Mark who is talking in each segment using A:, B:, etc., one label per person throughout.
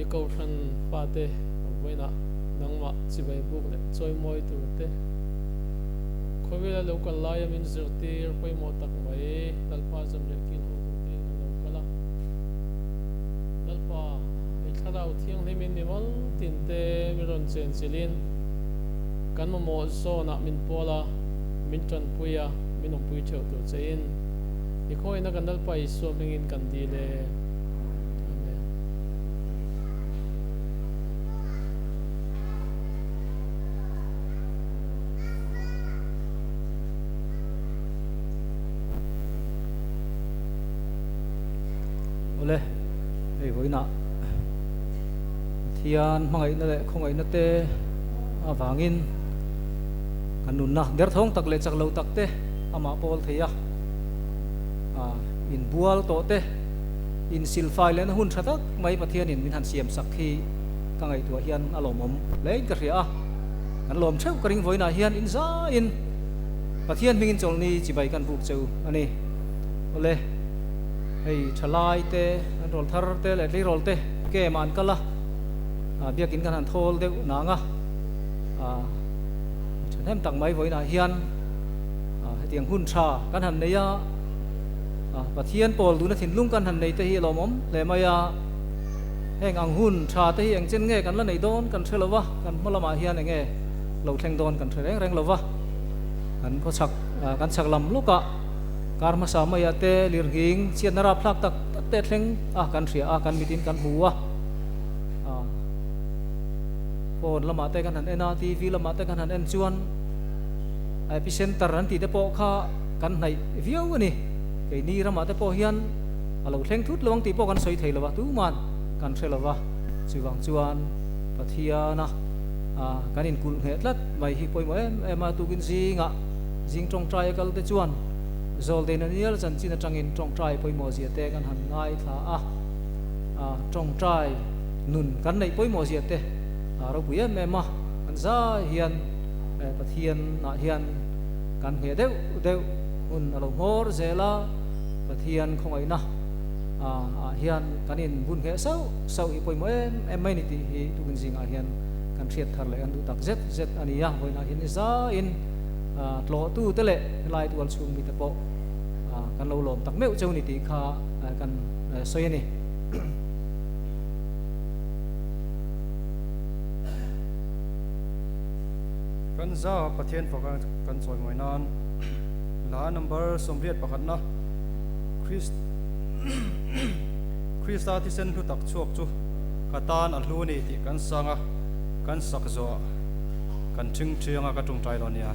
A: I kohhran fate vawiinah nangmah chibai buk leh chawimawi tur te, khawvela lo kal laia min zirtir pawimawh tak mai Lalpa zanriah kil ho tur tein kan lo kal a. Lalpa, i thlarau thianghlimin mi mal tin te min rawn chenchilhin kan mamawh zawnah min pawl a, min tanpui a, min awmpui theuh tur chein i khawihna kan Lalpa Isua hmingin kan dil e. Amen.
B: Awle, hei vawiinah Pathian hmangaihna leh khawngaihna te avangin kan nunna derthawng tak leh chak lo tak te amah pawl thei a, inbual tawh te, insilfai lehna hun tha tak mai Pathianin min han siam sak hi ka ngaihtuah hian a lawmawm hlein ka hria a, kan lawm theuh ka ring vawiinah hian inzaiin Pathian hmingin chawlhni chibai kan buk cheu a ni. Awle, hei thalai te, an rawl thar te leh tleirawl te camp ah an kal a, biakin kan han thawl deuh nang a, thahnem tak mai vawiinah hian hetiang hun tha kan han nei a, Pathian pawl duhna thinlung kan han nei te hi a lawmawm hle mai a, heng ang hun tha te hi engchen nge kan la nei dawn kan hre lo va, kan hma lamah hian enge lo thleng dawn kan hre reng reng lo va, kan khawchhak kan chhak lam lawkah kar hmasa maiah te lirnghing chhiatna rapthlak tak tak te thleng a kan hria a, kan mitin kan hmu a, phone lamah te kan han en a, TV lamah te kan han en chuan epicenter an tih te pawh kha kan hnaih viau a ni. Keini ramah te pawh hian a lo thleng thut lo ang tih pawh kan sawi thei lo va, tuman kan hre lo va. Chuvang chuan Pathiana kan inkulh ngheh tlat mai hi pawimawh em em a, tukin zingah zing tawngtai a kal te chuan Zawldeina Nial chanchin atangin tawngtai pawimawh zia te kan han ngaithla a, tawngtai nun kan neih pawimawh zia te ropui em em a, kan zai hian Pathianah hian kan ngheh deuh deuh hun a lo hmawr zel a, Pathian khawngaihna ah hian kan in bun ngheh sauh sauh hi pawimawh em em mai ni tih hi tukin zingah hian kan hriat thar leh kan duh tak zet zet a ni a, vawiinah hian ni zaiin tlawhtu te leh helai tual chhung mite pawh kan lo lawm tak meuh cheu ni tih kha kan sawi a ni.
C: Kan za Pathian faka kan chawimawi nan hla number 81na Krista thisen hlu tak chhuak chu ka tan a hlu a ni tih kan sang a, kan sak zawh kan thing thiang a ka tawngtai lo nia.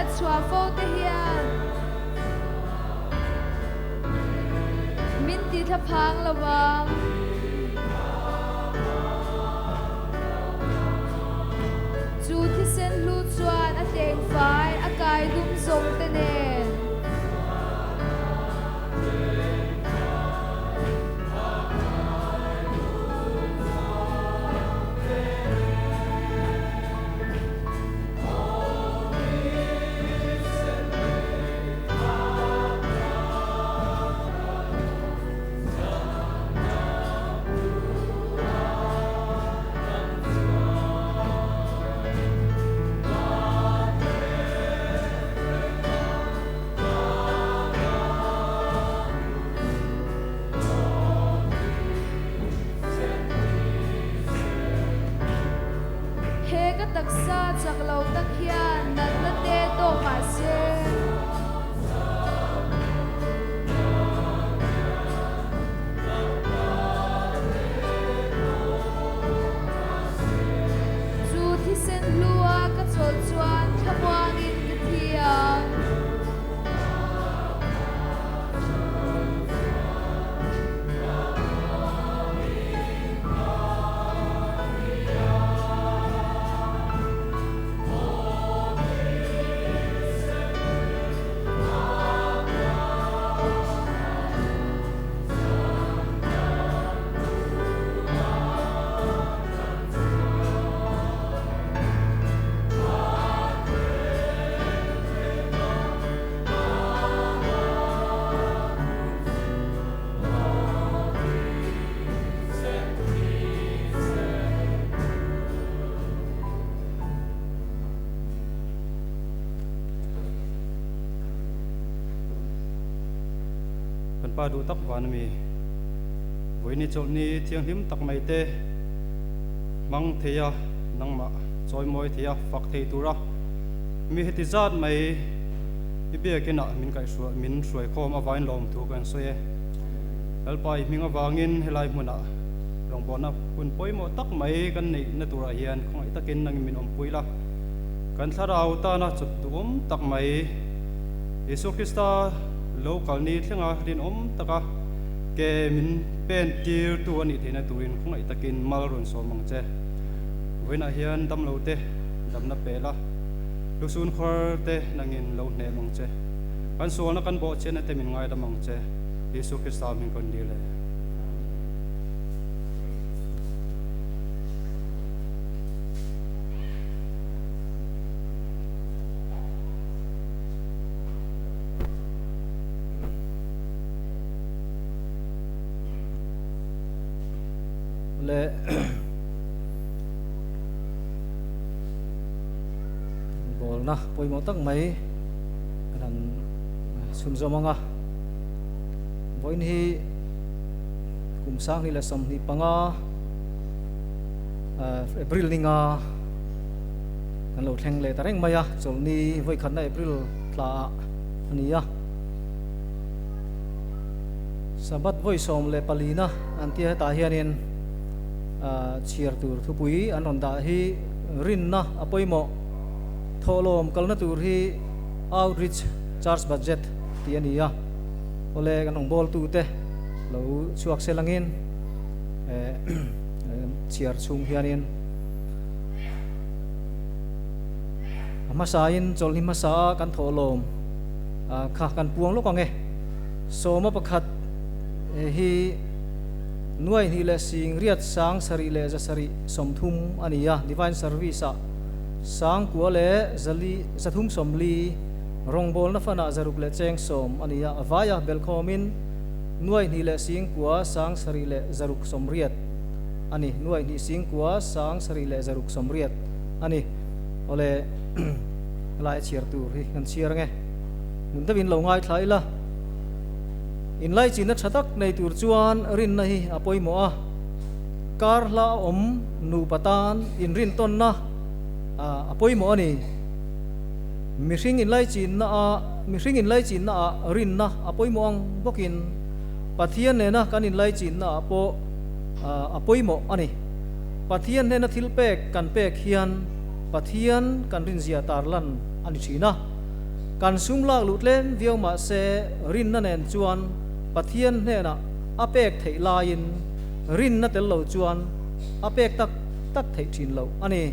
D: a chhuah fo te hian min ti thlaphang lo vang. Chu thisen hlu chuan a tleng fai a kai dum zawng te nen. He ka taksa chak lo tak hian natna te tawk mah se. Chu thisen hlua ka chawlh chuan thlamuangin ka thi ang.
C: Kan pa duh tak van ami vawiini chawlhni thianghlim tak mai te hmang thei a, nangmah chawimawi thei a, fak thei tura mi heti zat mai i biakinah min kaihhruai min hruaikhawm avain lawmthu kan sawi e. Lalpa i hming avangin helai hmunah rawngbawlna hun pawimawh tak mai kan neihna turah hian khawngaih takin nangin min awmpui la. Kan thlarau tana chawt duhawm tak mai Isua Krista lo kalni thlenga rinawm taka ke min pen tirtu a nih theihna turin khawngaih takin mal rawn sawm ang che. Vawiinah hian damlo te damna pe la, lusun khawr te nangin lo hnem ang che. Kan sualna kan bawhchiatna te min ngaidam ang che. Isua Krista hming kan dil e.
B: Le bawlna pawimawh tak mai kan han chhunzawm ang a. Vawiin hi kum 2025 April ninga kan lo thleng leh ta reng mai a, chawlhni vawikhatna April tla ah a ni a. Sabbath vawi 14 na an tia hetah hianin chhiar tur thupui an rawn dah hi rinna a pawimawh thawhlawm kalna tur hi Outreach Church Budget tih a ni a. Awle kan rawngbawltute lo chhuak sel angin chhiar chhung hianin a hmasain chawlhni hmasa a kan thawhlawm kha kan puang lawk ang e. Sawma pakhat hi nuai hnih leh sing riat sang sarih leh za sarih sawmthum a ni a, Divine Service ah sangkua leh zali zathum sawmli Rawngbawlna fanah zaruk leh cheng sawm a ni a, a vaia belkhawmin nuai hnih leh singkua sang sarih leh zaruk sawmriat a ni. Nuai hnih singkua sang sarih leh zaruk sawmriat a ni. Awle helai a chhiar tur hi kan chhiar ange. Ngun deuhin lo ngaithla ila, inlaichinna tha tak nei tur chuan rinna hi a pawimawh a, kar hla a awm nupa tan inrintawnna a pawimawh a ni. Mihring inlaichinna a mihring inlaichinna ah rinna a pawimawh ang bawkin Pathian nena kan inlaichinna ah pawh a pawimawh a ni. Pathian hnena thil pek kan pek hian Pathian kan rinzia tarlan a ni thin a. Kan sum lak luh tlem viau mah se rinna nen chuan Pathian hnenah a pek theih laiin rinna tel lo chuan a pek tak tak theih thin loh a ni.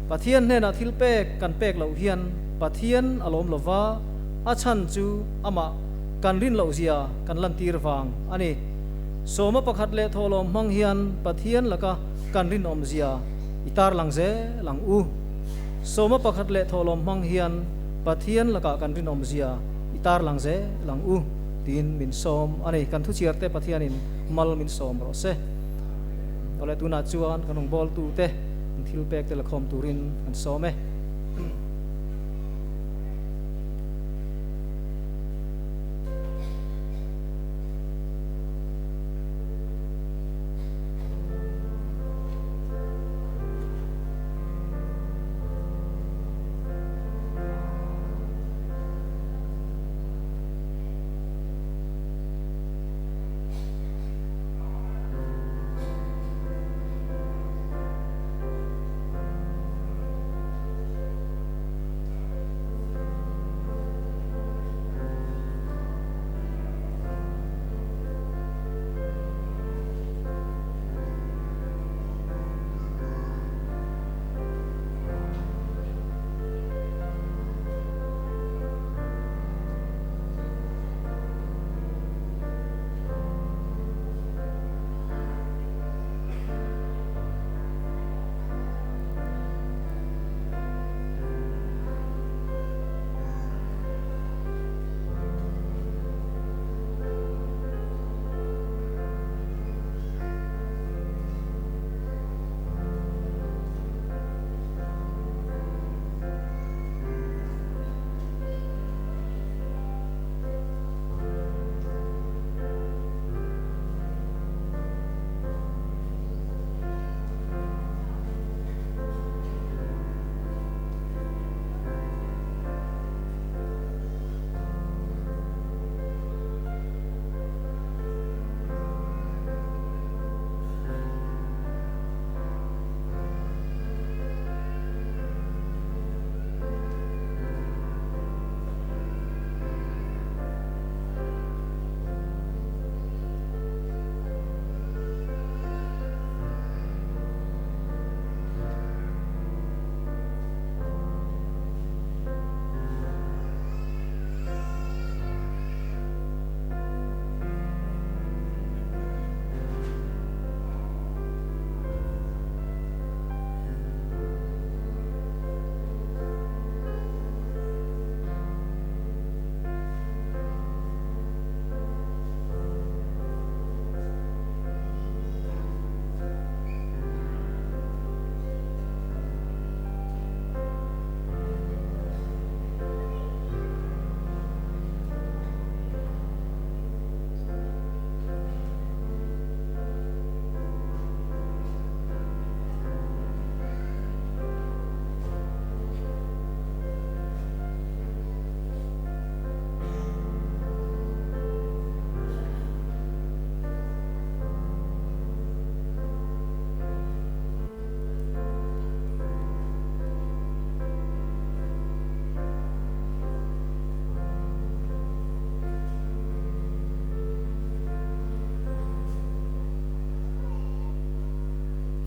B: Pathian hnenah thil pek kan pek loh hian Pathian a lawm lo va, a chhan chu amah kan rin loh zia kan lantir vang a ni. Sawma pakhat leh thawhlawm hmang hian Pathian laka kan rinawm zia i tarlang zel ang u. Sawma pakhat leh thawhlawm hmang hian Pathian lakah kan rinawm zia i tarlang zel ang u tiin min sawm a ni. Kan thuchhiarte Pathianin mal min sawm rawh se. Awle tunah chuan kan rawngbawltute an thil pekte la khawm turin an sawm e.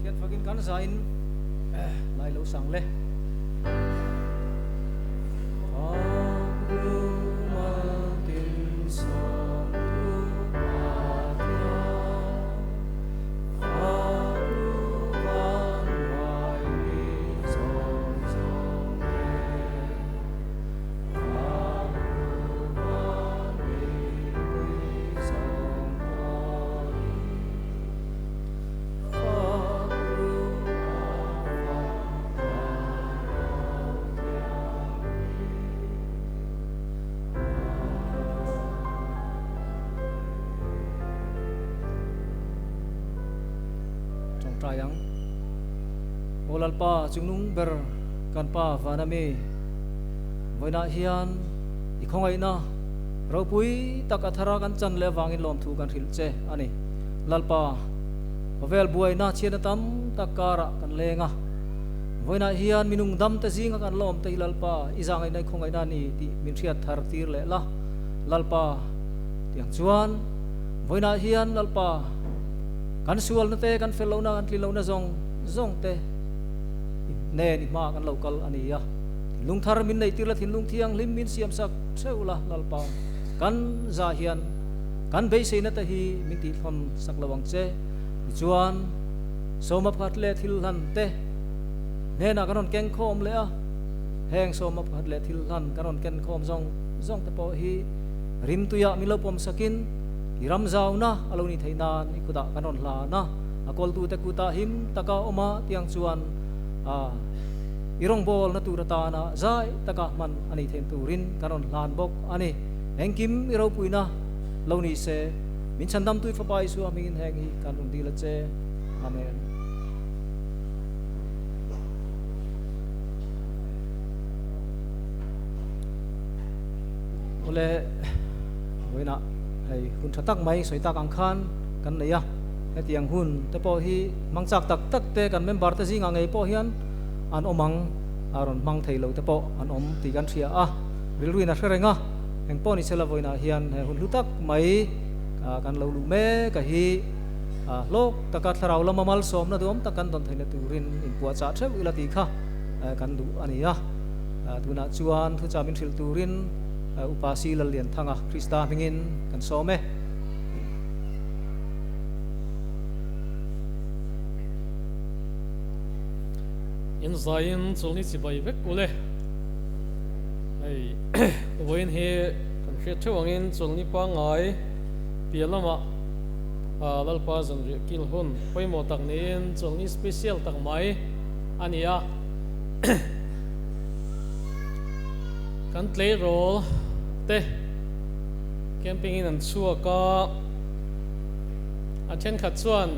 B: Thian fakin kan zain lai lo sang le. Tawngtai ang. Aw Lalpa chungnung ber kan Pa vana mi, vawiinah hian i khawngaihna ropui tak a thara kan chan leh avangin lawmthu kan hrilh che a ni. Lalpa, khawvel buaina chhiatna tam tak karah kan leng a. Vawiinah hian minung dam te zinga kan la awm te hi Lalpa i zahngaihna i khawngaihna a ni tih min hriat thar tir leh la. Lalpa tiang chuan vawiinah hian Lalpa kan sualna te, kan fel lohna, kan tlin lohna zawng zawng te i nen i hmaah kan lo kal a ni a. Thinlung thar min neih tir la, thinlung thianghlim min siam sak theuh la Lalpa. Kan zah hian kan beiseina te hi min tihthlawn sak lo ang che. Tichuan, sawma pakhat leh thil hlan te hnenah kan rawn keng khawm leh a, heng sawma pakhat leh thil hlan kan rawn ken khawm zawng zawng te pawh hi rimtuiah min lo pawm sakin i ram zauna a lo nih theih nan i kutah kan rawn hlan a, a kawltute kutah him taka awm a tiang chuan a i rawngbawlna tur atana zai taka hman a nih theih turin kan rawn hlan bawk a ni. Engkim i ropuina lo ni se. Min chhandam tui Fapa Isua hmingin heng hi kan rawn dil a che. Amen. Awle, vawiinah hei hun tha tak mai sawi tak ang khan kan nei a, hetiang hun te pawh hi hmang chak tak tak te kan member te zingah ngei pawh hian an awm ang, a rawn hmang thei lo te pawh an awm tih kan hria a, rilruin a hre reng a. Engpawh ni sela vawiinah hian he hun hlu tak mai kan lo luh mek a hi hlawk taka thlarau lama malsawmna duhawm tak kan dawn theihna turin inpuahchah theuh ila tih kha kan duh a ni a. Tunah chuan thuchah min hrilh turin Upa Si Lallianthanga Krista hmingin kan sawm e.
A: In zaiin chulni chibai vek ule. Hei vawiin hi kan hriat theuh angin chawlhni pangngai piah lamah Lalpa zanriah kil hun pawimawh tak niin chawlhni special tak mai a ni a. Kan tleirawl te camping in an chhuak a, a thenkhat chuan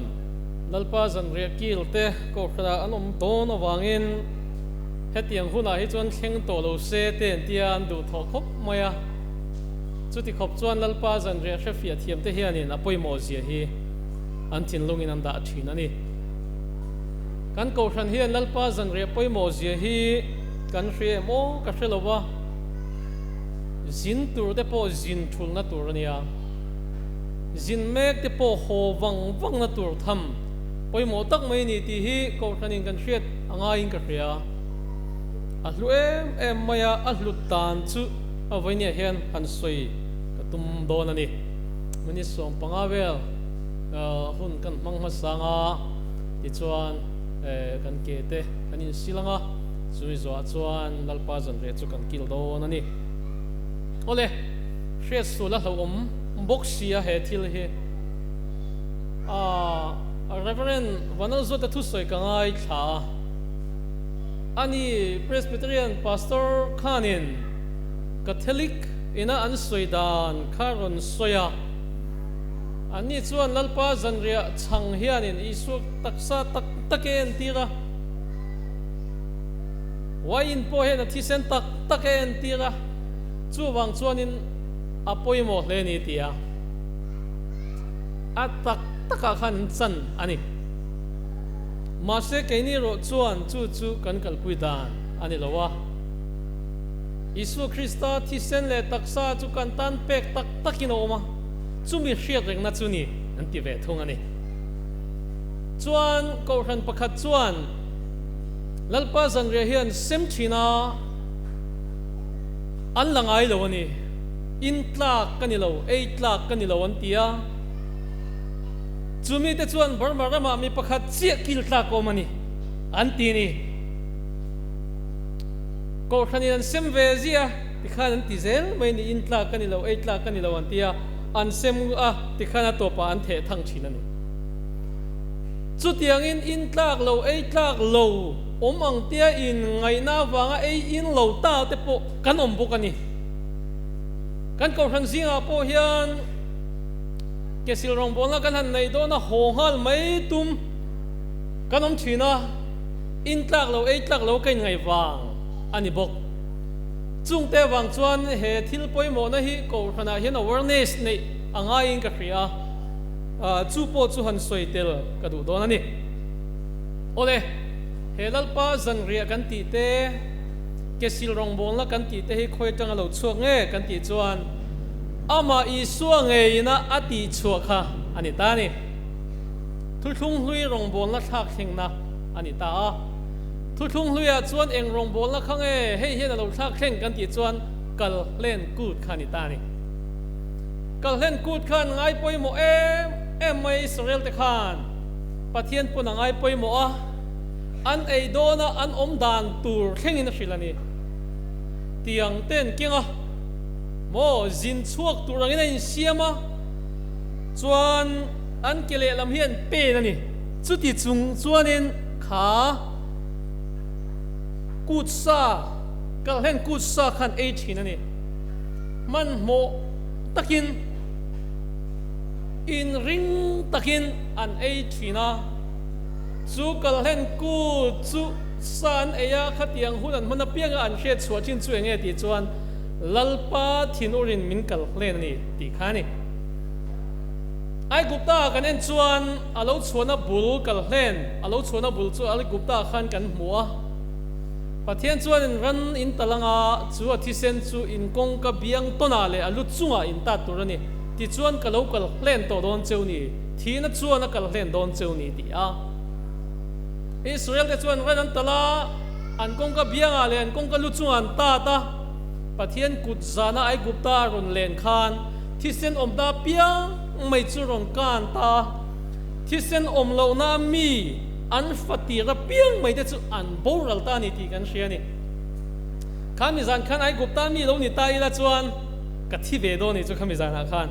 A: Lalpa zanriah kil te kohhranah an awm dawn avangin Hetiang hunah hi chuan thleng tawh lo se te an tia an duh thawh khawp mai a. Chuti khawp chuan Lalpa zanriah hrefiah thiam te hianin a pawimawh zia hi an thinlungin an dah thin a ni. Kan kohhran hian Lalpa zanriah pawimawh zia hi kan hria em aw ka hre lo va, zin tur te pawh zin thulna tur a nia, zin mek te pawh haw vang vangna tur tham pawimawh tak mai a ni tih hi kohhranin kan hriat A ngaiin ka hria. A hlu em em mai a, a hlut dan chu a vawinia hian han sawi ka tum dawn a ni. Minute 15 vel hun kan hmang hmasa ang a, tichuan kan ke te kan insil ang a, chumi zawhah chuan Lalpa zanriah chu kan kil dawn a ni. Awle, hriatsual a hlauhawm bawk sia he thil hi. Reverend Vanalzuata thusawi ka ngaithla a, ani Presbyterian Pastor khanin Catholic ina an sawi dan kha rawn sawi a, anni chuan Lalpa zanriah chhang hianin Isua taksa tak tak e entir a, wine pawh hian a thisen tak tak e entir a, chuvang chuanin a pawimawh hle ni ti a. A tak takah khan an chan a ni. Mahse keini erawh chuan chu chu kan kalpui dan a ni lo a. Isua Krista thisen leh taksa chu kan tan pek tak takin a awm a, chumi hriat rengna chu ni an ti ve thung a ni. Chuan Kohhran pakhat chuan Lalpa zanriah hian sem thin a, an la ngai lo a ni. In tlak ka ni lo, ei tlak ka ni lo an ti a. Chu mite chuan Burma ramah mi pakhat chiah kil tlak awm a ni an ti ni. Kohhranin an sem ve ziah a, tikhan an ti zel mai ni, in tlak ka ni lo, ei tlak ka ni lo an ti a, an sem a, tikhan a tawpah an theh thang thin a ni. Chutiangin in tlak lo, ei tlak lo awm ang tia in ngaihna avanga ei in lo ta te pawh kan awm bawk a ni. Kan kohhran zingah pawh hian kesil rawngbawlna kan han neih dawn a, haw nghal mai tum kan awm thin a, in tlak lo, ei tlak lo ka inngaih vang a ni bawk. Chungte avang chuan he thil pawimawhna hi kohhranah hian awareness neih a ngaiin ka hria a, chu pawh chu han sawi tel ka duh dawn a ni. Awle. He Lalpa zanriah kan tih te, kesil rawngbawlna kan tih te hi khawi atanga lo chhuak nge kan tih chuan amah Isua ngeina a tih chhuah kha a ni ta a ni. Thuthlung hlui rawngbawlna thlak thlengna a ni ta a. Thuthlung hluiah chuan eng rawngbawlna kha nge hei hian a lo thlak thleng kan tih chuan Kalhlen kut kha a ni ta a ni. Kalhlen kut khan ngai pawimawh em em mai Israel te khan Pathian pawn a ngai pawimawh a, an ei dawna an awm dan tur thlengin a hrilh a ni. Tiang ten keng a, maw zin chhuak tur angin a insiam a, chuan an ke lehlam hi an pen a ni. Chuti chung chuanin kha kut sa, Kalhlen kut sa khan ei thin a ni. Hmanhmawh takin, inring takin an ei thin a. Chu kalhlen kut chu sa an ei a, khatiang hun an hman apianga an hriat chhuah thin chu enge tih chuan Lalpa thinur-in min kalhlen a ni tih kha a ni. Aigupta kan en chuan a lo chhuahna bul kalhlen, a lo chhuahna bul chu Aigupta khan kan hmu a. Pathian chuan in ran in tal anga chu a thisen chu in kawngka biang tawnah leh a lu chungah in tat tur a ni. Tichuan ka lo kal hlen tawh dawn cheu ni, thihna chuan a kal hlen dawn cheu ni ti a. Israel te chuan ran an tal a, an kawngka biangah leh an kawngka lu chungah an tat a. Pathian kut zana Aigupta a rawn len khan thisen awm ta piang mai chu rawn kan ta a. Thisen awm lohna mi an fatir apiang mai te chu an boral ta a ni tih kan hria a ni. Khami zan khan Aigupta mi lo ni ta ila chuan ka thi ve dawn ni chu khami zanah khan.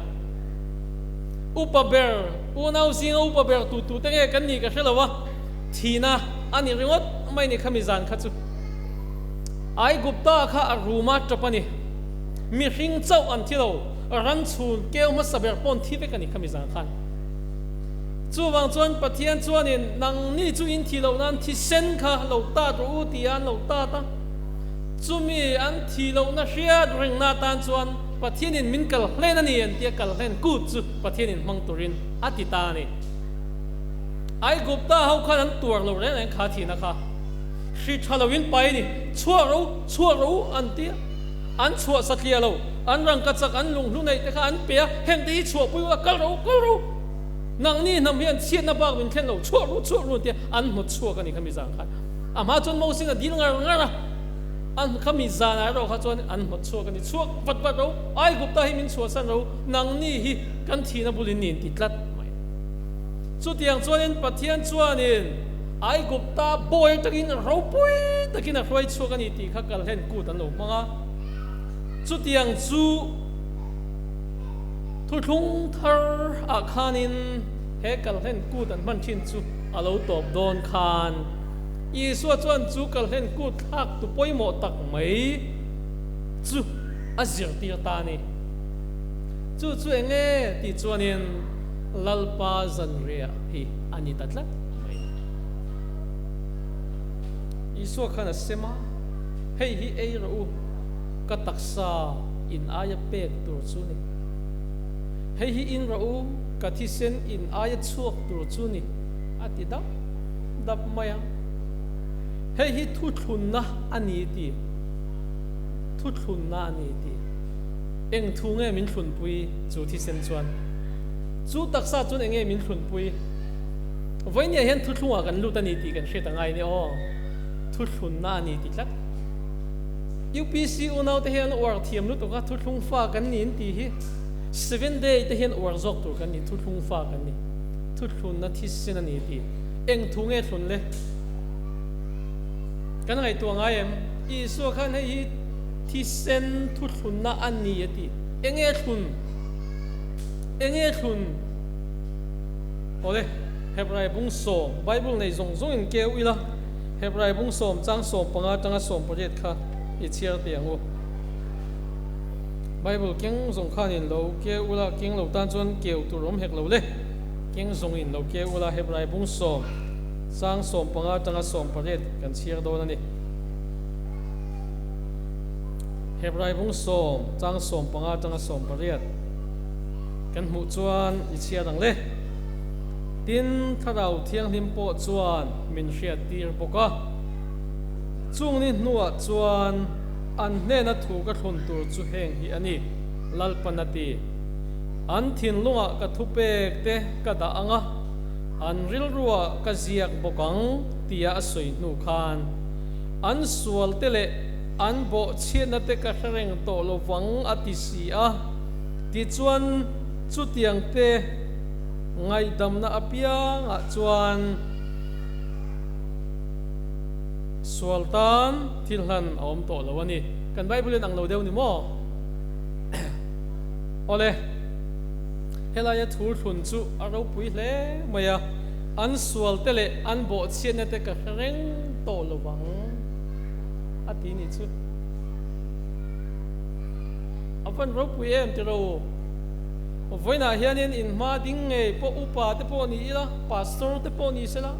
A: Upa ber, unau zinga upa ber tu tu te nge kan nih ka hre lo a, thihna a ni ringawt mai ni khami zan kha chu. Aigupta kha a ruma tap a ni. Mihring chauh an thi lo, ran chhun keu hmasa ber pawh an thi vek a ni khami zan khan. Chuvang chuan Pathian chuanin nangni chu in thih loh nan thisen kha lo tat rawh u ti a an lo tat a. Chumi an thih lohna hriat rengna atan chuan Pathianin min kal hlen a ni an tia kal hlen kut chu Pathianin hmang turin a ti ta a ni. Aigupta ho khan an tuar lo reng reng kha thihna kha hri tha loin pai a ni, chhuak rawh u, chhuak rawh u an tia an chhuah satliah lo, an rangka chak an lunghlu neih te kha an pe a, heng te hi chhuahpui ula kal rawh u, kal rawh u. Nangni hnam hian chhiatna bak min thlen lo, chhuak ru, chhuak ru tia an hnawt chhuak a ni khami zan khan. A hma chuan Moses a dil ngar ngar a, an khami zanah erawh kha chuan an hnawt chhuak a ni, chhuak vat vat ro, Aigupta hi min chhuahsan ro, nangni hi kan thihna bulin ni inti tlat mai. Chutiang chuanin Pathian chuanin Aigupta bawi atangin ropui takin a hruai chhuak a ni tih kha kalhlen kut an lo hmang a. Chutiang chu. Thuthlung thar ah khanin he kalhlen kut an hman thin chu a lo tawp dawn khan Isua chuan chu kalhlen kut thlak tu pawimawh tak mai chu a zirtir ta a ni. Chu chu eng nge tih chuanin Lalpa zanriah hi a ni ta tlat mai. Isua khan a sem a, Hei hi ei rawh u, ka taksa in aia pek tur chu ni. Hei hi in rawh u, ka thisen in aia chhuak tur chu ni, a ti dap dap mai a. Hei hi thuthlunna a ni ti, thuthlunna a ni ti. Eng thu nge min thlunpui chu thisen chuan? Chu taksa chuan eng nge min thlunpui? Vawinia hian thuthlungah kan lut a ni tih kan hriat a ngai nia aw. Thuthlunna a ni ti tlat. UPC unau te hian uar thiam lutuk a, thuthlung fa kan ni in tih hi Seven Day te hian uar zawk tur kan ni, thuthlung fa kan ni, thuthlunna thisen a ni tih eng thu nge thlun le? Kan ngaihtuah ngai em? Isua khan hei hi thisen thuthlunna a ni a ti, eng nge thlun? Eng nge thlun? Awle, Hebrai bung sawm, Bible nei zawng zawngin keu ila. Hebrai bung sawm chang 15 atanga 18 kha i chhiar teh ang u. Bible keng zawng khanin lo keu ula, keng lo tan chuan keu tur awm hek lo le. Keng zawngin lo keu ula, Hebrai bung sawm chang 15 atanga 18 kan chhiar dawn a ni. Hebrai bung sawm chang 15 atanga 18 kan hmuh chuan i chhiar ang le. Tin, Thlarau Thianghlim pawh chuan min hriattir bawk a. Chung ni hnuah chuan an hnena thu ka thlun tur chu heng hi a ni, Lalpan a ti. An thinlungah ka thupek te ka dah ang a, an rilruah ka ziak bawk ang tia a sawi hnu khan an sual te leh an bawhchhiatna te ka hre reng tawh lo vang a ti si a. Tichuan chutiang te ngaihdamna apiangah chuan Sual tan thil hlan a awm tawh lo a ni. Kan Bible in ang lo deuh ni maw? Awle, helaia thu thlun chu a ropui hle mai a, an sual te leh an bawhchhiatna te ka hre reng tawh lo vang a ti nih chu. A van ropui em ti ro. Vawiinah hianin in hma ding ngei pawh upa te pawh ni ila, pastor te pawh ni sela,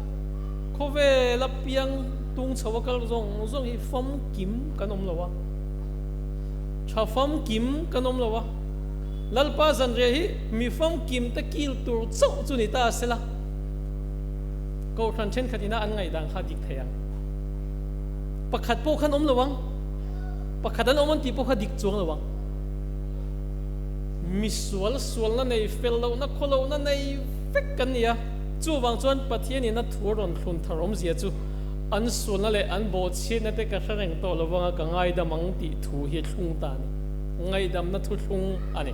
A: Khawvela piang tung chho a kal zawng zawng hi famkim kan awm lo a, tha famkim kan awm lo a, Lalpa zanriah hi mi famkim te kil tur chauh chu ni ta sela, Kohhran thenkhat ina an ngaihdan kha dik thei ang. Pakhat pawh khan awm lo ang, pakhat an awm an tih pawh kha dik chuang lo ang. Mi sual sualna nei fel lohna khaw lohna nei vek kan ni a. Chuvang chuan Pathianin a thu a rawn thlun thar awmzia chu an sualna leh an bawhchhiatna te ka hre reng tawh lovanga ka ngaidam ang tih thu hi a thlung ta a ni. Ngaidamna thu thlung a ni.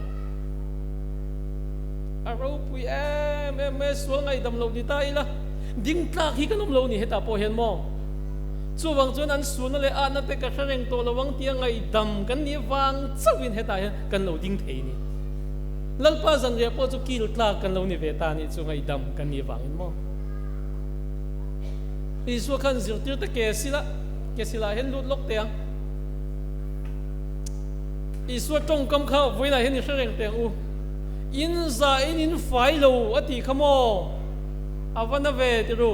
A: A ropui em em mai a, sual ngaidam loh ni ta ila ding tlak hi kan awm lo ni hetah pawh hian maw? Chuvang chuan an sualna leh atna te ka hre reng tawh lovang tia ngaidam kan nih vang chauhin hetah hian kan lo ding thei ni. Lalpa zanriah pawh chu kil tlak kan lo ni ve ta nih chu ngaihdam kan nih vangin maw? Isua khan zirtir te ke sila ke sila hian lut lawk teh ang. Isua tawngkam kha vawiinah hian i hre reng teh ang u. In za in in fai lo a tih kha maw? A va na ve ti ru.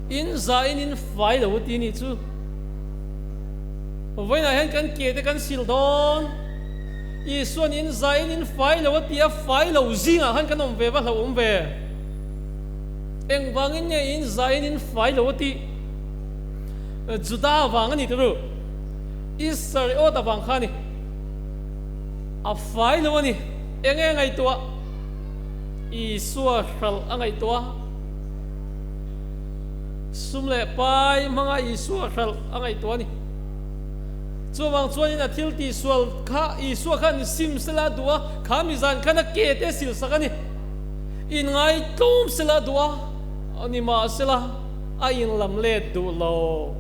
A: In za in in fai lo a ti nih chu. Vawiinah hian kan ke te kan sil dawn. Isuan in zaiin in fai lo a ti a, fai lo zingah khan kan awm ve va hlauhawm ve. Engvangin nge in zaiin in fai lo a tih? Juda vang a ni turu. Isariot avang kha a ni. A fai lo a ni. Enge ngaihtuah? Isua hralh a ngaihtuah. Sum leh pai hmanga Isua hralh a ngaihtuah a ni. Chuvang chuanin a thil tihsual kha Isua khan sim sela a duh a, kha mi zan khan a ke te sil sak a ni. Inngai tlawm sela a duh a, nimahsela a inlam let duh lo.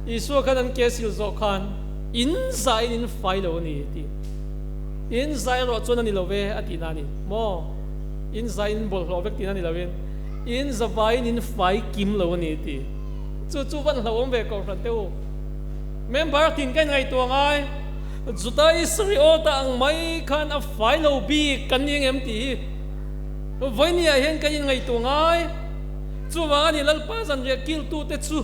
A: Isua khan an ke sil zawh khan in zaiin in fai lo a ni a ti. In zai erawh chuan a ni lo ve a tihna a ni maw? In zaiin in bawlhhlawh vek tihna a ni loin in zavaiin in fai kim lo a ni a ti. Chu chu van hlauhawm ve Kohhran te u. Member tin ka inngaihtuah ngai, Juda Isariota ang mai khan a fai lo bik kan ni engem tih hi vawinia hian ka inngaihtuah ngai. Chuvang a ni Lalpa zanriah kiltute chu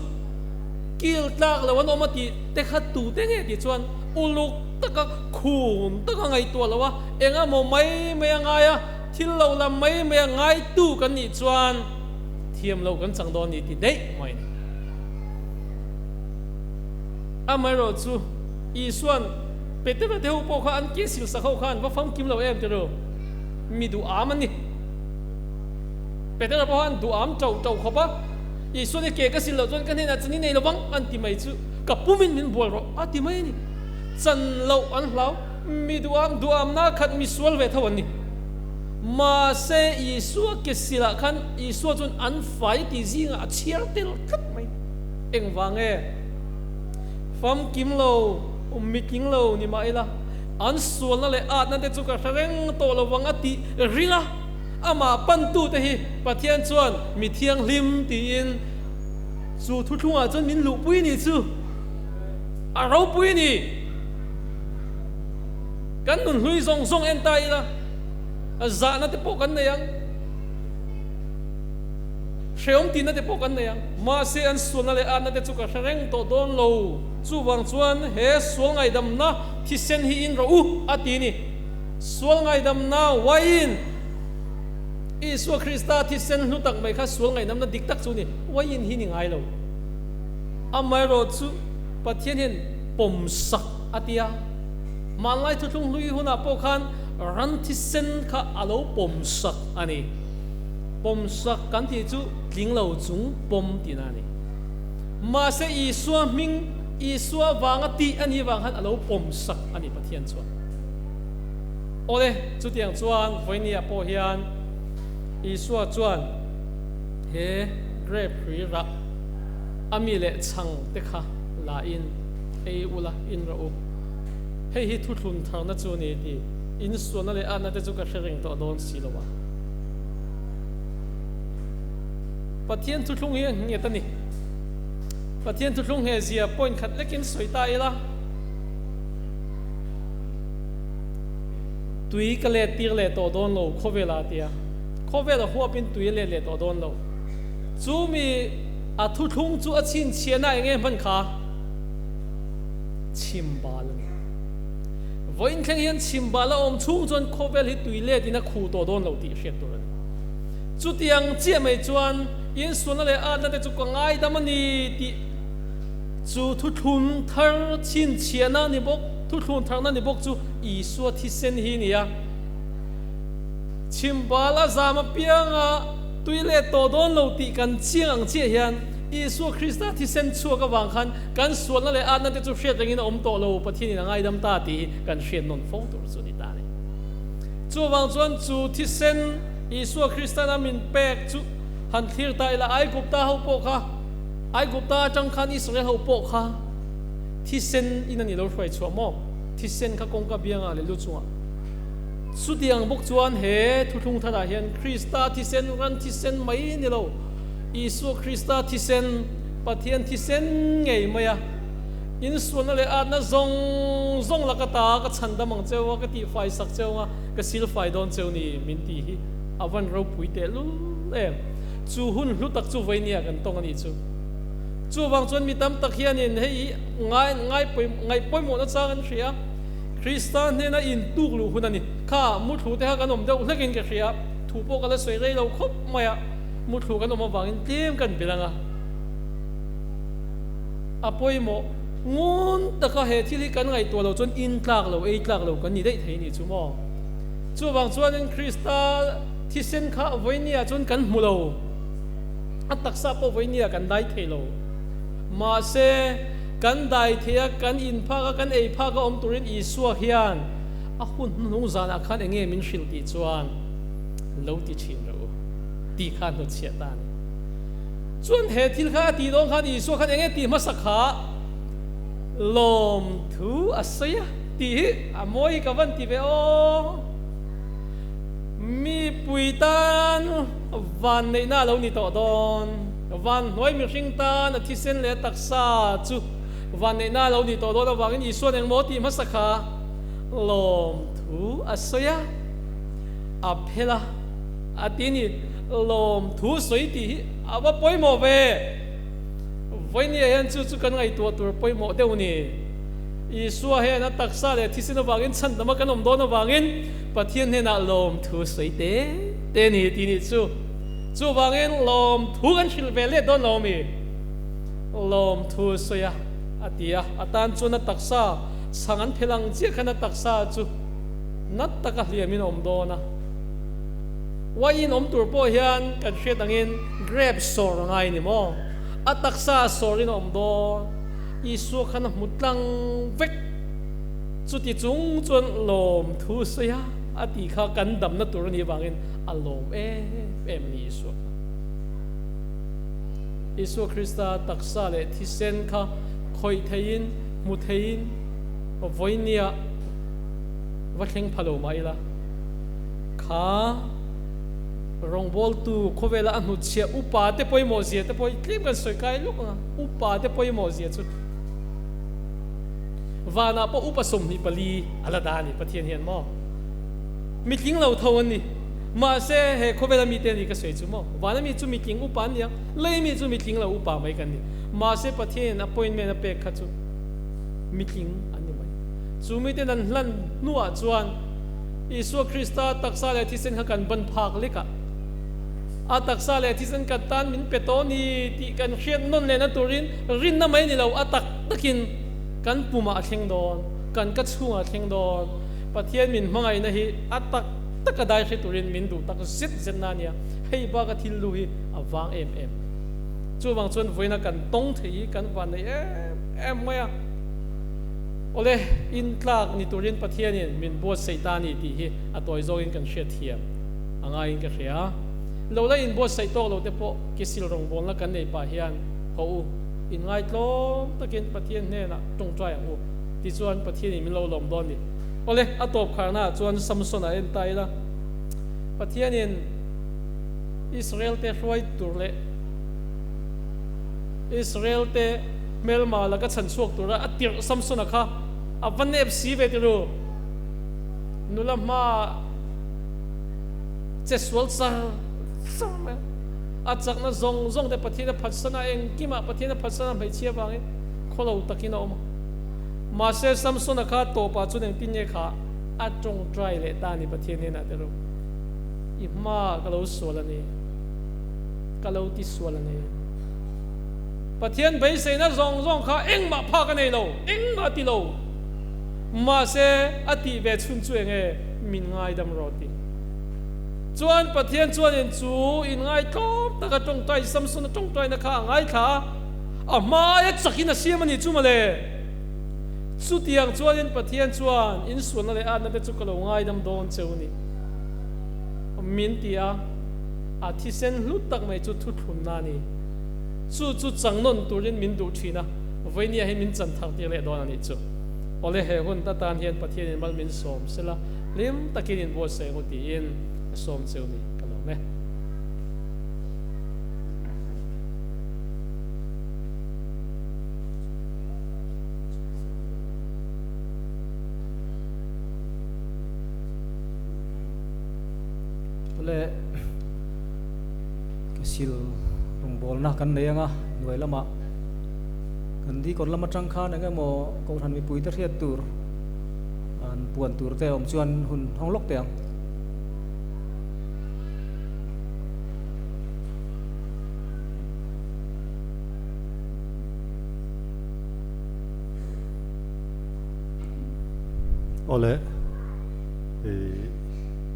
A: kil tlak lo an awm a tih te kha tute nge tih chuan uluk taka khum taka ngaihtuah lo a, eng emaw mai mai a ngai a, thil lo lam mai mai a ngaitu kan nih chuan thiam lo kan chang dawn ni ti daih mai a ni. Amaherawh chu Isua'n Petera te ho pawh kha an ke sil sak ho khan va famkim lo em tiro, mi duham an ni. Petera pawh khan duham tauh tauh khawp a, Isua'n i ke ka sil loh chuan ka hnenah chan i nei lovang an ti mai chu ka pumin min bual rawh a ti mai a ni. Chan loh an hlau, mi duham duhamna khat mi sual ve tho an ni. Mahse Isua ke silah khan Isua chuan an fai tih zingah a chhiar tel tlat mai. Engvang nge? Famkim lo, mitling lo ni mah ila, an sualna leh atna te chu ka hre reng tawh lo vang a tih ring a, amah pantute hi Pathian chuan mi thianghlim tiin chu thuthlungah chuan min luhpui ni chu a ropui ni. Kan nunhlui zawng zawng en ta ila, zahna te pawh kan nei ang. Hreawm tihna te pawh kan nei ang. Mahse an sualna leh atna te chu ka hre reng tawh dawn lo. Chuvang chuan he sual ngaidamna thisen hi in rawh u, a ti ni. Sual ngaidamna wine, Isua Krista thisen hlu tak mai kha sual ngaihdamna dik tak chu ni. Wine hi ni ngai lo. Amaherawhchu, Pathian hian pawmsak a ti a. Hmanlai thuthlung hlui hunah pawh khan ran thisen kha a lo pawmsak a ni. Pawmsak kan tih chu tling lo chung pawm tihna a ni. Mahse Isua hming, Isua vanga tih a nih vang khan a lo pawmsak a ni Pathian chuan. Awle, chutiang chuan vawinia pawh hian Isua chuan he grape hrui rah a mi leh chhang te kha la in ei ula in rawh u. Hei hi thuthlun tharna chu a ni tih insualna leh atna te chu ka hre reng tawh dawn si lo a. Pathian thuthlung hi a nghet a ni. Pathian thuthlung ngheh zia point khat lekin sawi ta ila. Tui ka let tir leh tawh dawn lo khawvela a tia. Khawvela huapin tui a let leh tawh dawn lo. Chu mi a thuthlung chu a chhinchhiahna eng nge hman kha? Chhimbal a ni. Vawiin thleng hian chhimbal a awm chhung chuan khawvel hi tui letin a khuh tawh dawn lo tih hriat tur a ni. Chutiang chiah mai chuan insualna leh atna te chu ka ngaidam a ni tih chu thuthlun thar chhinchhiahna ni bawk, thuthlun tharna ni bawk chu Isua thisen hi a ni a. Chhimbal a zam apianga tui let tawh dawn lo tih kan chiang ang chiah hian Isua Krista thisen chhuak avang khan kan sualna leh atna te chu hriat rengin a awm tawh lo, Pathianin a ngaidam ta tih hi kan hriat nawn fo tur chu a ni ta a ni. Chuvang chuan chu thisen Isua Kristana min pek chu han thlir ta ila, Aigupta ho pawh kha, Aigupta atang khan Israel ho pawh kha thisen in a ni lo hruai chhuah maw? Thisen kha kawngka biangah leh lu chungah. Chutiang bawk chuan he thuthlung tharah hian Krista thisen, ran thisen mai ni lo, Isua Krista thisen, Pathian thisen ngei mai a, insualna leh atna zawng zawng laka ta ka chhandam ang cheu a, ka tihfai sak cheu anga ka silfai dawn cheu ni min tih hi a van ropui tehlul em. Chu hun hlu tak chu vawinia kan tawng a nih chu. Chuvang chuan mi tam tak hianin hei hi ngai ngai ngaih pawimawhna chang an hria. Krista hnena intuk luh hun a ni. Kha muthlu te kha kan awm deuh hlekin ka hria. Thu pawh ka la sawi rei lo khawp mai a, muthlu kan awm avangin tlem kan belh ang a. A pawimawh ngun taka he thil hi kan ngaihtuah loh chuan in tlak lo, ei tlak lo kan ni daih thei a nih chu maw? Chuvang chuanin Krista thisen kha vawinia chuan kan hmu lo, a taksa pawh vawinia kan dai thei lo. Mahse, kan dai thei a, kan in phak a, kan ei phak a awm turin Isua hian a hun hnuhnung zanah khan eng nge min hrilh tih chuan lo ti thin rawh u tih kha a hnutchhiah ta a ni. Chuan he thil kha a tih dawn khan Isua khan eng nge tih hmasa kha lawmthu a sawi a tih hi a mawi ka van ti ve aw. Mipui tan van neihna a lo ni tawh dawn. Van hnuai mihring tan a thisen leh a taksa chu van neihna a lo ni tawh dawn avangin Isua'n engmaw tih hmasa kha lawmthu a sawi a, a phel a, a ti ni. Lawmthu sawi tih hi a va pawimawh ve. Vawinia hian chu chu kan ngaihtuah tur pawimawh deuh ni. Isua hian a taksa leh thisen avangin chhandama kan awm dawn avangin Pathian hnenah lawmthu sawi te te ni tih nih chu. Chuvangin lawmthu kan hrilh ve let dawn lo mi? Lawmthu sawi a, a ti a. A tan chuan a taksa chhang an phelh ang chiah khan a taksa chu nat taka hliamin a awm dawn a. Wine awm tur pawh hian kan hriat angin grape sawr a ngai ni maw? A taksa sawrin a awm dawn. Isua khan a hmu tlang vek. Chuti chung chuan lawmthu sawi a, a tih kha kan damna tur a nih avangin a lawm em em a ni Isua kha. Isua Krista taksa leh thisen kha khawih theiin, hmu theiin vawinia va thleng pha lo mah ila. Kha rawngbawltu khawvela a hnutchhiah upa te pawimawh zia te pawh hi tlem kan sawi kai lawk ang a, upa te pawimawh zia chu vanah pawh upa 24 a la dah a ni Pathian hian maw mitling lo tho an ni mahse he khawvela mite a ni ka sawi chu maw vana mi chu mitling upa an ni ang lei mi chu mitling lo upa mai kan ni mahse Pathian appointment a pek kha chu mitling an ni mai chu miten an hlan hnuah chuan Isua Krista taksa leh thisen kha kan ban phak lek a. A taksa leh thisen kan tan min pe tawh ni tih kan hriat nawn lehna turin rinna mai ni lo, a tak takin kan pumah a thleng dawn, kan ka chhungah a thleng dawn. Pathian min hmangaihna hi a tak taka dai hre turin min duh tak zet zetna a nia. Hei baka thil lu hi a vang em em mai. Chuvang chuan vawiina kan tawng thei hi kan van nei em em mai a. Awle, intlak ni turin Pathianin min buatsaih ta a ni tih hi a tawi zawngin kan hriatthiam a ngaiin ka hria. Lo la inbuatsaih tawk lo te pawh kisil rawngbawlna kan nei pah hian haw u, inngaitlawm takin Pathian hnenah tawngtai ang u tichuan Pathianin min lo lawm dawn ni. Awle, a tawp kharnaah chuan Samson-a en ta ila, Pathianin Israel te hruai tur leh Israel te hmelma laka chhan chhuak tura a tirh Samson-a kha a va nep si ve tiru. Nula hma che sual char char mai a. A chakna zawng zawng te Pathian a phatsan a, engkimah Pathian a phatsan a hmeichhia vangin khawlo takin a awm a. Mahse Samson-a kha tawpah chuan engtin nge kha a tawngtai leh ta a ni Pathian hnenah te ru. I hma ka lo sual a ni, ka lo ti sual a ni. Pathian beiseina zawng zawng kha engmah phak a nei lo, engmah a ti lo. Mahse a tih ve chhun chu enge min ngaidam rawh ti. Chuan Pathian chuanin chu inngaithlawm taka tawngtai Samson-a tawngtaina kha a ngaithla a, a hmaia chakin a siam a ni chu mawle. Chutiang chuanin Pathian chuan insualna leh atna te chu ka lo ngaidam dawn cheu ni min ti a, a thisen hlu tak mai chu thuthlunna a ni. Chu chu changnawn turin min duh thin a, vawinia hi min chan thar tir leh dawn a nih chu. Awle he hun atan hian Pathianin mal min sawm sela, hlim takin inbuatsaih ang u tiin a sawm cheu ni ka lawm e.
B: Awle ka sil rawngbawlna kan nei anga hnuai lamah kan dikawr lam atang khan eng emaw kohhran mipui te hriat tur an puan tur te awm chuan hun hawng lawk teh ang.
C: Awle, i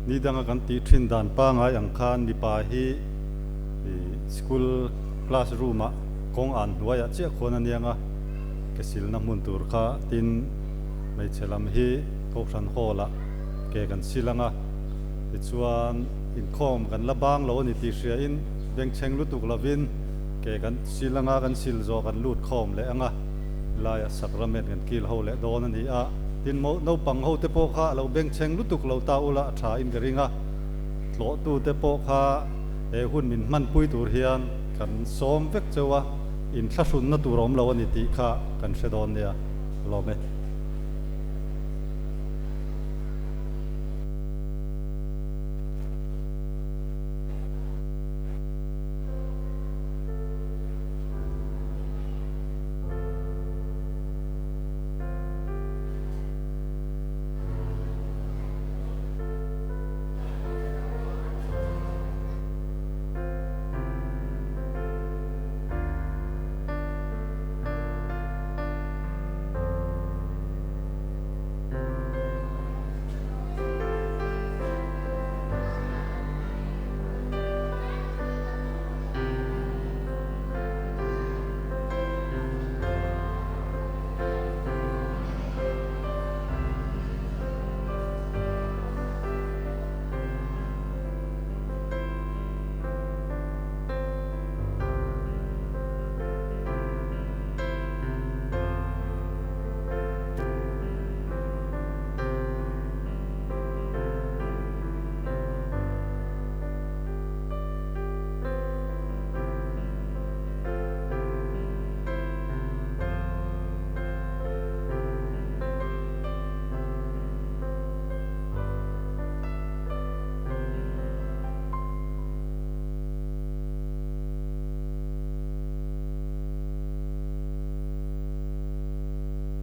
C: ni danga kan tih thin dan pangai ang khan mipa hi i school class room ah kawng an hnuaiah chiah khuan a niang a, ke silna hmun tur kha tin hmeichhe lam hi kohhran hall ah ke kan sil ang a, tichuan inkhawm kan la bang lo a ni tih hria in bengchheng lutuk lovin Ke kan sil anga kan sil zawh kan lut khawm leh anga laia sacrament kan kil ho leh dawn a ni a, tin naupang ho te pawh kha a lo bengchheng lutuk lo ta ula a tha in ka ring a, tlawhtu te pawh kha he hun min hmanpui tur hian kan sawm vek cheu a, inthlahrunna tur a awm lo a ni tih kha kan hre dawn nia, lawm e.